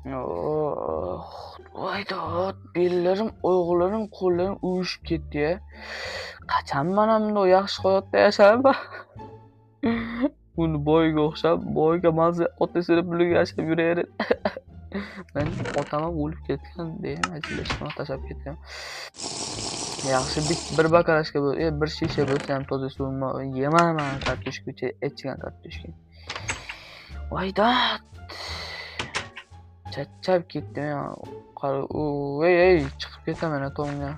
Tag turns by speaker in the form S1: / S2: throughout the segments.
S1: Oh, voy dod, bellarim, oyoqlarim, qo'llarim uyushib ketdi-ya. Qachon mana bunday yaxshi hayotda yashayman? Buni boyga o'xshab, boyga mazza otasini puliga yashab yuraveradi. Men otam ham o'lib ketgan, deyman, ajrashib tashlab ketgan. Yaxshi bir bakarashka bir shisha bo'lsa ham toza suvni yemayman, kartoshka, ichgan kartoshka. Voy dod. Charchab ketdim ya. Qara, ey, ey, chiqib ketaman tomga.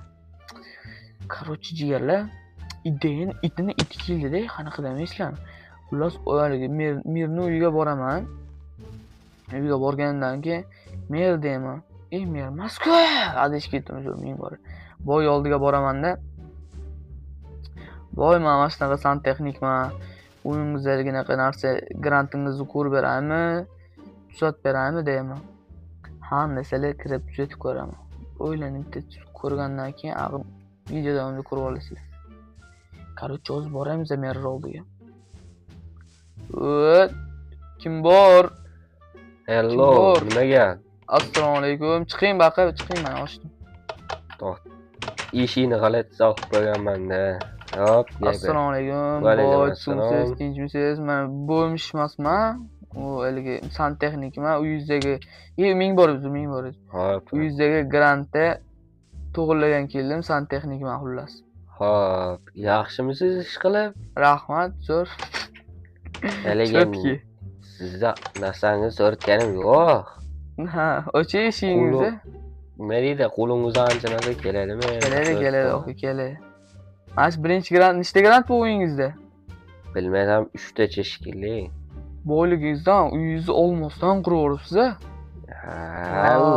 S1: Короче, jigarlar, ideyan itini iti keldi-da, qanaqa demaysizlar? Xullas, haligi Mirni uyiga boraman. Uyga borgandan keyin Mir deyman. Ey, Mir emas-ku, adashib ketdim shu ming bor. Boy oldiga boraman-da. Boy, men mana shunaqa santexnikman. Uyingizdagi bunaqa narsa grantingizni ko'rib beraymi, tuzatib beraymi deyman. Ha, desalar kirib tuzatib ko'raman. O'ylanib bitta ko'rgandan keyin ag'im video davomida ko'rib olasizlar. Короче, hozir boramiz Mir oldiga. Kim bor?
S2: Hello, nima gap?
S1: Assalomu alaykum. Chiqing baqir, chiqing, mana ochdim.
S2: Eshikni g'alati solib qo'yganman-da. Hop,
S1: assalomu alaykum. Boy, tinchmisiz, tinchmisiz? Men bo'lmish emasman. U haligi santexnikman, uyingizdagi ming bor o'zi, ming bor.
S2: Hop.
S1: Uyingizdagi grantda to'g'rilagan keldim, santexnikman xullas.
S2: Hop, yaxshimisiz ish qilib?
S1: Rahmat, zo'r.
S2: Haligi sizni narsangizni so'ratganim yo'q.
S1: Ha, o'chi eshigingizni.
S2: Nima deydi, qo'lingizdan ancha narsa keladimi?
S1: Keladi, keladi, o'qi keladi. Mana shu birinchi grant, nechta grant bu uyingizda?
S2: Bilmadim, 3 tacha shekilli.
S1: Boyligingizdan uyingizni olmosdan quraveribsiz-a?
S2: Ha, u.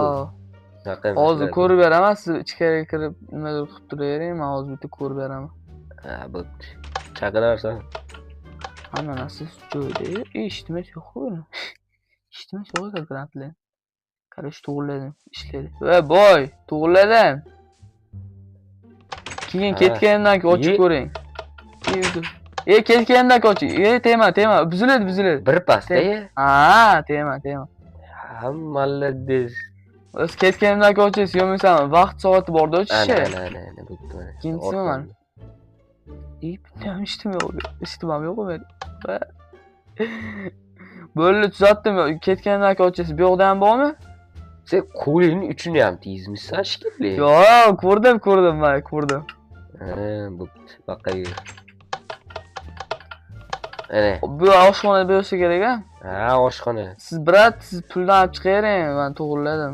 S1: Hozir ko'rib beraman, siz ichkariga kirib nimadir qilib turavering, men hozir bitta ko'rib beraman.
S2: Ha, bo'pti. Chaqirarsan.
S1: Hamma narsa joyida. Eshitmas yo'q-ku buni. Eshitmas yo'q ekan grantlar. Qarash to'g'riladim, ishladi. Va boy, to'g'riladim. Keyin ketganimdan keyin ochib ko'ring. Ketganimdan keyin oching. Tema, tema, buziladi, buziladi.
S2: Bir pastda.
S1: Ha, tema, tema.
S2: Ha, молодец.
S1: O'z ketganimdan keyin ochasiz, yo'qmisam, vaqt soati borda ochishi.
S2: Ana, ana, ana, bo'pti mana.
S1: Ikkinchisi mana. Bitta ham ishtim yo'q. Ishtim ham yo'q meni. Bo'ldi, tuzatdim. Ketganimdan keyin ochasiz. Bu yoqda ham bormi?
S2: Sen qo'lingni uchini ham tezmisan shekilli.
S1: Yo'q, ko'rdim, ko'rdim, men ko'rdim.
S2: Ha, bo'pti. Baqayver. Ana.
S1: Bu oshxona bo'lsa kerak-a?
S2: Ha, oshxona.
S1: Siz brat, siz puldan olib chiqavering, men to'g'riladim.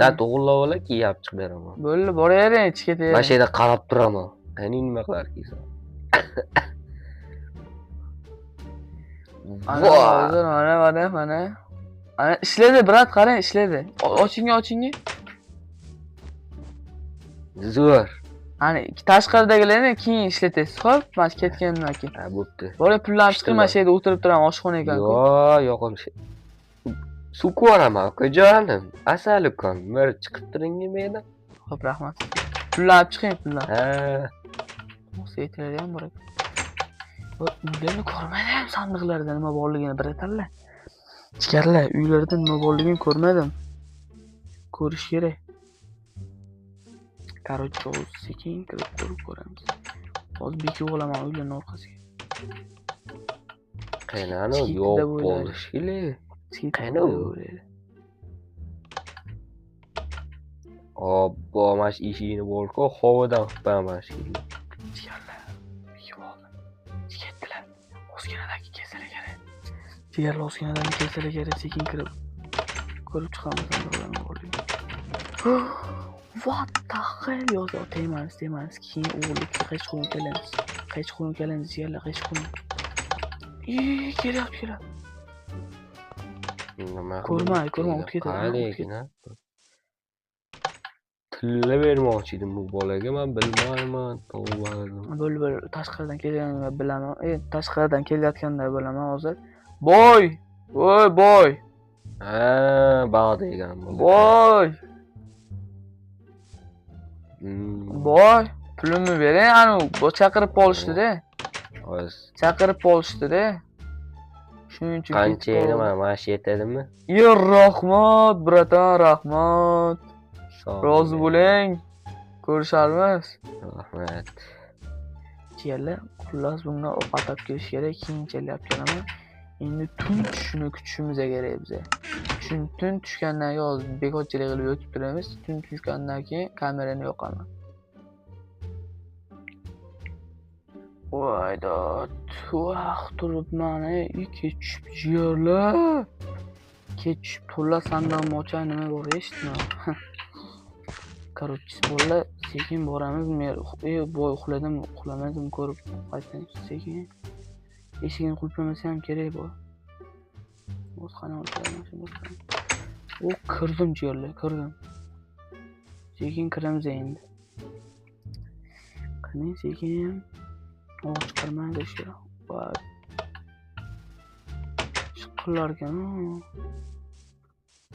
S2: Sen to'g'rilab ola, keyin olib chiqib beraman.
S1: Bo'ldi, boravering, ichib ketavering.
S2: Mana shu yerda qarab turaman. Qani nima qilarkansan?
S1: Ana, mana, mana, mana. Ana ishladi, brat, qarang, ishladi. Oching, oching.
S2: Zo'r.
S1: Hani tashqaridagilarni keyin ishlatasiz, xo'p? Mana ketganimdan keyin.
S2: Ha, bo'pti.
S1: Borib pulni olib chiqing, mana shu yerda o'tirib turaman, oshxona ekan-ku.
S2: Yo'q, yo'q, o'sha. Suv ko'raman, ukajonim. Asal ukam, bir chiqib turing meni.
S1: Xo'p, rahmat. Pulni olib chiqing, pulni.
S2: Ha.
S1: Seytlar ham bor ekan. Uylarni ko'rmadim, sandiqlarda nima borligini biratanlar. Ichkarilar, uylarda nima borligini ko'rmadim. Ko'rish kerak. Короче, hozir sekin kirib ko'rib ko'ramiz. Hozir bekib olaman uylarning orqasiga.
S2: Qaynani yo'q bo'ldi shekilli. Qayna u? Obbo, mana shu eshigini borku, havodan qilib qo'yaman shekilli.
S1: Jigarlar, bekib oldim. Ketdilar. Ozginadan kelsalar kerak. Jigarlar ozginadan kelsalar kerak, sekin kirib ko'rib chiqamiz nima borligini. What the hell? Yo'q, tegmamiz, tegmamiz. Keyin o'g'irlikka qaych qo'yib kelamiz. Qaych qo'yib kelamiz, jigarlar, qaych qo'yib. Kelyapti, kelyapti. Ko'rmay, ko'rmay, o'tib ketadi.
S2: Tilla bermoqchi edim bu bolaga, men bilmayman, tavba.
S1: Bo'ldi, bo'ldi, tashqaridan kelganini bilaman. Tashqaridan kelayotganini bilaman hozir. Boy! Voy, boy!
S2: Ha, bog' degan bu.
S1: Boy! Boy, pulimni bering, anu chaqirib qolishdi-da.
S2: Hozir
S1: chaqirib qolishdi-da. Shuning uchun
S2: qancha nima maosh yetadimi?
S1: Yo, rahmat, bratan, rahmat. Rozi bo'ling. Ko'risharmiz.
S2: Rahmat.
S1: Jigarlar, xullas bunga ovqat olib kelish kerak, keyinchalik olib kelaman. Endi tun tushishini kutishimiz kerak biza. Chunki tun tushgandan keyin hozir bekorchilik qilib yotib turamiz. Tun tushgandan keyin kamerani yoqaman. Voy dod, vah turibman, kech tushib jigarlar. Kech tushib to'la sandig'imni ochay, nima bor eshitma. Короче, bolalar sekin boramiz. Men boy uxladim, uxlamadim ko'rib qaytamiz sekin. Eshigini qulflamasa ham kerak bu. O'z qani o'tiraman. O kirdim jigarlar, kirdim. Sekin kiramiz endi. Qani sekin. Ovoz chiqarmaydi shu. Voy. Chiqillar ekan.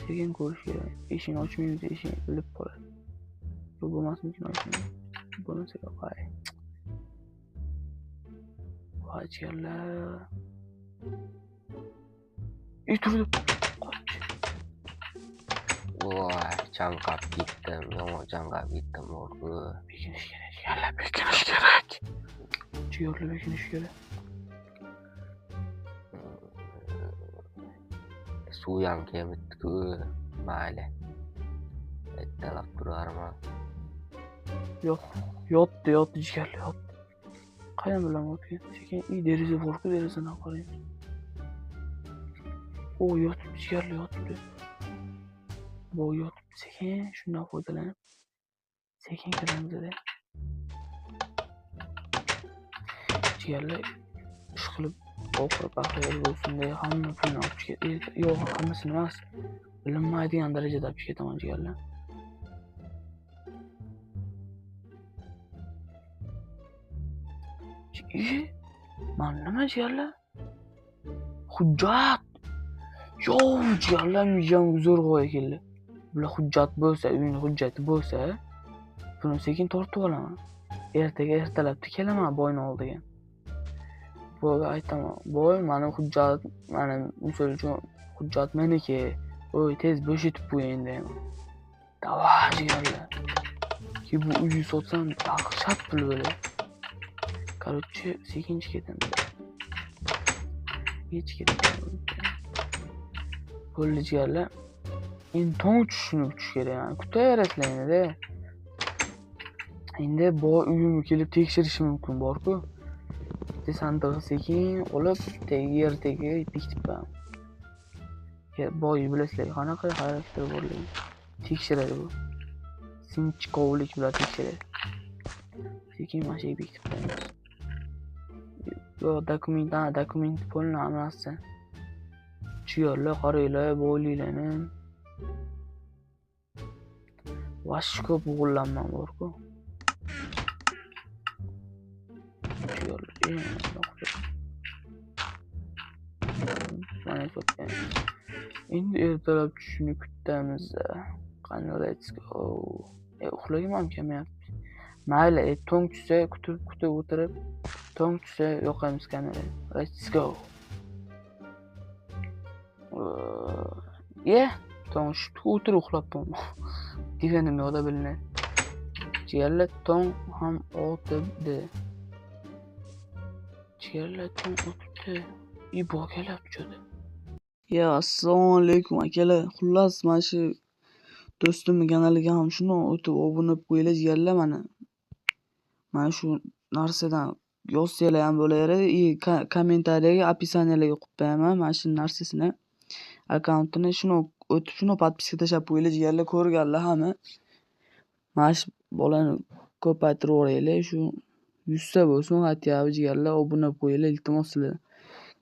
S1: Sekin ko'rish kerak. Eshikni ochmaymiz, eshik ilib qoladi. Bu bo'lmasin uchun ochmaymiz. Bo'lmasa yo'q. Voy jigarlar. Turdi. Qoch.
S2: Voy, chanqab ketdim, yomon chanqab ketdim, o'rgu.
S1: Bekinish kerak, jigarlar, bekinish kerak. Jigarlar, bekinish kerak.
S2: Suv ham kelmabdi-ku. Mayli. Ertalab turarman.
S1: Yo'q, yotdi, yotdi jigarlar, yotdi. Qaydan bilaman o'tgan? Sekin deraza bor-ku, derazadan qaraymiz. O yotibdi jigarlar, yotibdi. Bu yotibdi, sekin shundan foydalanib sekin kiramiz-da. Jigarlar ish qilib oxiri baxtiyor bo'lsin deya hamma pulni olib chiqib, yo'q, hammasini emas, bilinmaydigan darajada olib chiqib ketaman jigarlar. Mana nima jigarlar? Hujjat. Yo'q, jigarlar, miyam zo'rg'a keldi. Bular hujjat bo'lsa, uyning hujjati bo'lsa, buni sekin tortib olaman. Ertaga ertalabda kelaman boyni oldiga. Boyga aytaman, boy, mani hujjat, mani misol uchun hujjat meniki. Oy, tez bo'shatib qo'ying deyman. Davay jigarlar. Ki bu uyni sotsam dahshat pul bo'ladi. Короче, sekin ketamiz. Hech ketmaydi. Bo'ldi jigarlar. Endi tong tushishini kutish kerak. Yani kutaverasizlar endi. Endi boy uyimga kelib tekshirishi mumkin bor-ku. Bitta sandig'i sekin olib, yer tagiga bekitib qo'yaman. Boy bilasizlar, qanaqa xarakter borligini tekshiradi bu. Sinchkovlik bilan tekshiradi. Sekin mana shu yerga bekitib qo'yamiz. Yo'q, dokument, ha, dokument pulni hammasi. Jigarlar, qaranglar, boyliklarni. Vash ko'p o'g'illanman bor-ku. Jigarlar, mana sotgan. Endi ertalab tushishini kutamiz. Qani, let's go. Uxlagim ham kelmayapti. Mayli, tong tushsa kutib o'tirib, tong tushsa yoqamiz kamerani. Let's go. Tong tushib o'tirib uxlabman. Deganim yo'qda bilinadi. Jigarlar, tong ham otibdi. Jigarlar, tong otibdi. Bu kelyapti cho'da. Ya, assalomu alaykum akalar. Xullas, mana shu do'stimning kanaliga ham shuni o'tib obuna bo'lib qo'yinglar jigarlar mana. Mana shu narsadan yozsanglar ham bo'laveradi. Kommentariyaga, описанияларga qo'yib qo'yaman mana shu narsasini, akkauntini shuni o'tib shuni podpiska tashlab qo'yinglar jigarlar, ko'rganlar hamma. Mana shu bolani ko'paytirib yuboraylik, shu 100 ta bo'lsin хотя бы jigarlar, obuna bo'lib qo'yinglar iltimos sizlardan.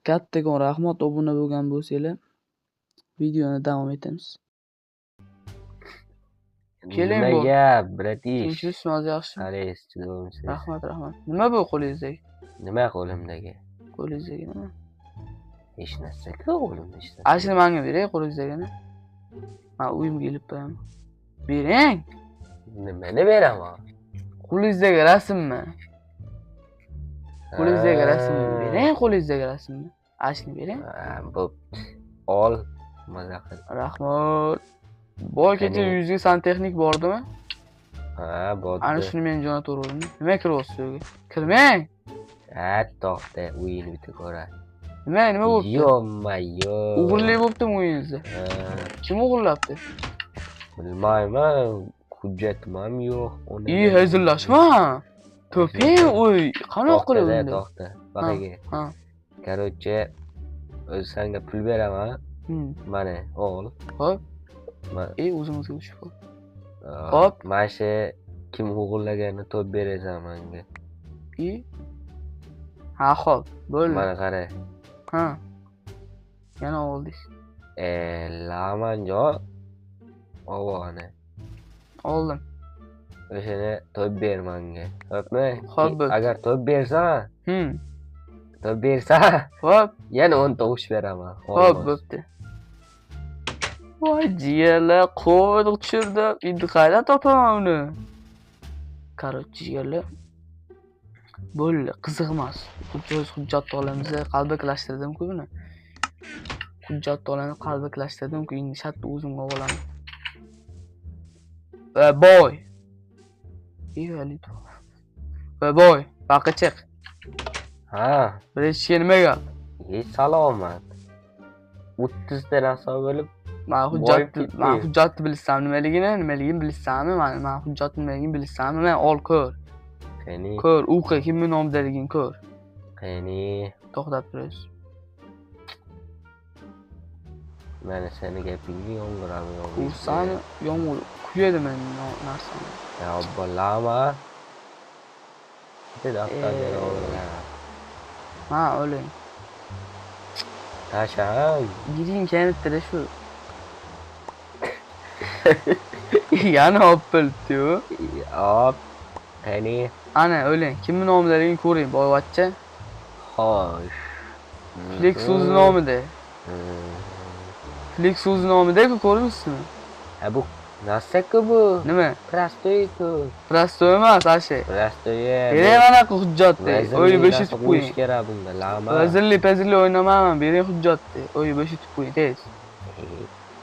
S1: Kattakon rahmat obuna bo'lgan bo'lsanglar. Videoni davom etamiz. Keling bu.
S2: Nima gap, bratish?
S1: Tinchlikmi, hozir yaxshimi?
S2: Qalaysiz, chidovmisiz?
S1: Rahmat, rahmat. Nima bu qo'lingizdagi?
S2: Nima qo'limdagi?
S1: Qo'lingizdagi nima?
S2: Hech narsa-ku qo'limda, hech narsa.
S1: Ana shuni menga bering qo'lingizdagini. Men uyimga ilib qo'yaman. Bering.
S2: Nimani beraman?
S1: Qo'lingizdagi rasmmi? Qo'lingizdagi rasmni bering, qo'lingizdagi rasmni. Ashni bering.
S2: Bo'pti. Ol, maza qil.
S1: Rahmat. Boy kecha yuzga santexnik bordimi?
S2: Ha, bordi.
S1: Ana shuni men jo'nataverdim. Nima kiryapsiz uyga? Kirmang.
S2: Ha, to'xta, uyini bitta ko'ray.
S1: Nima bo'pti?
S2: Yo-ma-yo.
S1: O'g'irlik bo'ptimi uyingizda? Kim o'g'irlabdi?
S2: Bilmayman, hujjatim ham yo'q.
S1: I, hazillashma. To'ping uy, qanaqa qilib unda?
S2: To'xta, baqaga.
S1: Ha.
S2: Короче, o'zi senga pul beraman. Mana, o'g'il.
S1: Xo'p. O'zimizga tushib qol. Xo'p.
S2: Mana shu kim o'g'irlaganini topib berasan menga.
S1: Ha, xo'p, bo'ldi.
S2: Mana qara.
S1: Ha. Yana oldingiz.
S2: Lamanjo ovoni.
S1: Oldim.
S2: O'shani topib ber menga. Xo'pmi?
S1: Xo'p.
S2: Agar topib bersan, topib bersan,
S1: xo'p,
S2: yana 10 ta qo'shib beraman.
S1: Xo'p, bo'pti. Voy, jigarlar, qo'ydiq tushirdi. Endi qayerdan topaman uni? Короче, jigarlar. Bo'ldi, qiziq emas. O'z hujjatni olamiz, qalbaklashtirdim-ku buni. Hujjatni olamiz, qalbaklashtirdim-ku, endi shartta o'zimga olaman. Va boy. Va boy, baqa chiq.
S2: Ha,
S1: birinchi nima gap?
S2: Salomat. 30 ta narsa bo'lib,
S1: men hujjatni bilsam nimaligini, bilsammi, men hujjatni nimaligini bilsammi, men ol ko'r.
S2: Qani?
S1: Ko'r, o'qi, kimning nomidaligini ko'r.
S2: Qani?
S1: To'xtab turasiz.
S2: Mana seni gapingni yomg'irami yo'q?
S1: Ursani yomg'ir kuyadi meni narsani.
S2: Ya bolama. Bitta daftarga o'g'irlar.
S1: Ha, o'ling.
S2: Tashang.
S1: Giring kelibdi-da shu. Yana olib bildi-yu.
S2: Hop. Qani?
S1: Ana, o'ling. Kimning nomidaligini ko'ring, boyvachcha.
S2: Xo'sh.
S1: Flex o'z nomida. Flex o'z nomida-ku, ko'rmishsizmi?
S2: Ha, bu narsa-ku bu.
S1: Nima?
S2: Prostoy-ku.
S1: Prostoy emas, ashe.
S2: Prostoy.
S1: Bering anaqa hujjatni. O'yi bo'shatib qo'ying.
S2: Kerak bunda, lama.
S1: Vazirli, pazirli o'ynamaman, bering hujjatni. O'yi bo'shatib qo'ying, tez.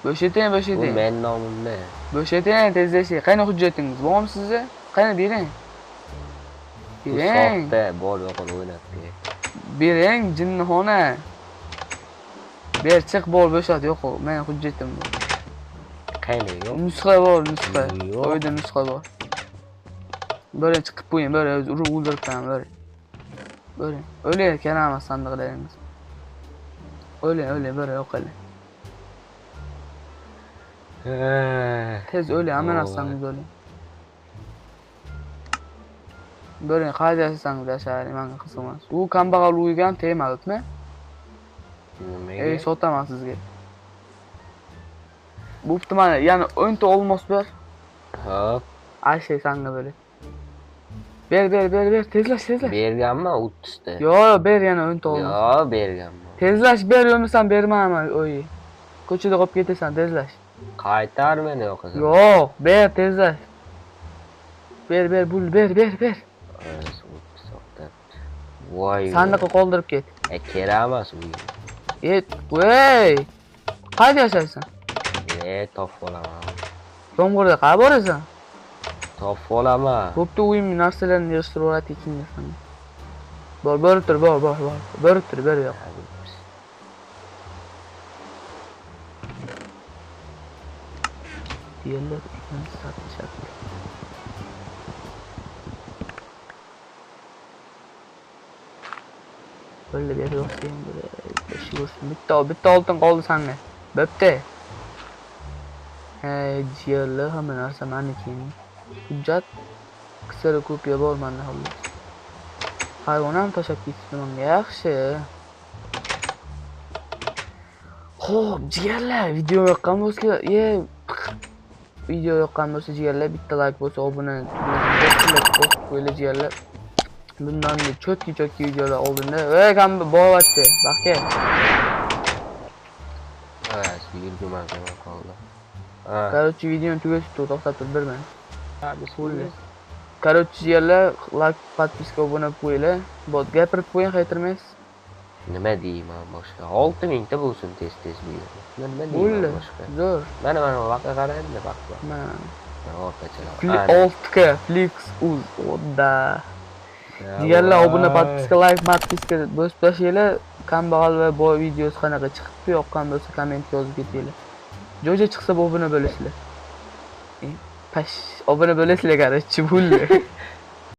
S1: Bo'shating, bo'shating.
S2: Bu men nomimda.
S1: Bo'shating, tezlashing. Qani hujjatingiz bormi sizda? Qani bering. Bering.
S2: Soxta bor yo'qini o'ynabdi.
S1: Bering, jinnixona. Ber, chiq, bor, bo'shat, yo'q, men hujjatim bor.
S2: Qani yo'q?
S1: Nusxa bor, nusxa. Uyda nusxa bor. Beri chiqib qo'ying, beri o'zi urib o'ldirib qo'yaman, beri. Beri. O'lay kerak emas sandiqlaringiz. O'lay, o'lay, beri yo'q o'lay. Tez o'lay, hamma narsangiz o'lay. Bering, qayerda yashasangiz yashayvering, menga qiziq emas. U kambag'al uyiga ham tegmadimi?
S2: Nimaga?
S1: Sotaman sizga. Bo'pti, mana yana 10 ta olmos ber.
S2: Xo'p.
S1: Ashay sanga bo'ladi. Ber, ber, ber, ber, tezlash, tezlash.
S2: Berganman 30 ta.
S1: Yo'q, ber yana 10 ta olmos.
S2: Yo'q, berganman.
S1: Tezlash ber, bo'lmasam bermayman o'yi. Ko'chada qolib ketasan, tezlash.
S2: Qaytar meni yo'q qizim.
S1: Yo'q, ber, tezlash. Ber, ber, bul, ber, ber, ber.
S2: Voy.
S1: Sandiqqa qoldirib ket.
S2: Kerak emas u.
S1: Voy. Qayerda yashaysan?
S2: Topib olaman.
S1: Yomg'irda qayerga borasan?
S2: Topib olaman.
S1: Bo'pti, uyimning narsalarini yig'ishtirib oladi ikkinchi san. Bor, borib tur, bor, bor, bor. Borib tur, ber yo'q. Yerlar satishadi. Bo'ldi, ber yo'q sen, bitta, bitta oltin qoldi sanga. Bo'pti. Hey, jigarlar, hamma narsa meniki. Hujjat kserokopiya bor menda hozir. Hayvon ham tashlab ketibdi menga, yaxshi. Xo'p, jigarlar, video yoqqan bo'lsa, video yoqqan bo'lsa jigarlar, bitta like bo'lsa, obuna tugmasini bosib qo'yinglar jigarlar. Bundan cho'tki-cho'tki videolar oldinda. Ey, kambi boyvachcha, baxtga.
S2: Ha, yurgim qoldi.
S1: Короче, videoni tugatib tur, to'xtab tur, bir minut. Короче, jigarlar, like, podpiska, obuna qo'yinglar. Bot gapirib qo'ying, qaytarmaysiz.
S2: Nima deyman boshqa? 6000 ta bo'lsin tez-tez bu yerda. Nima deyman
S1: Bo'ldi.
S2: boshqa?
S1: Zo'r.
S2: Mana mana vaqa qarangda, baq baq.
S1: Mana.
S2: Mana orqachalar.
S1: 6K Flix uz. Oda. Jigarlar, obuna, подписка, layk, подписка bosib tashlanglar. Kambag'al va boy videosi qanaqa chiqibdi, yoqqan bo'lsa kommentga yozib ketinglar. Jo'ja chiqsa obuna bo'lasizlar. Pash, obuna bo'lasizlar, короче, bo'ldi.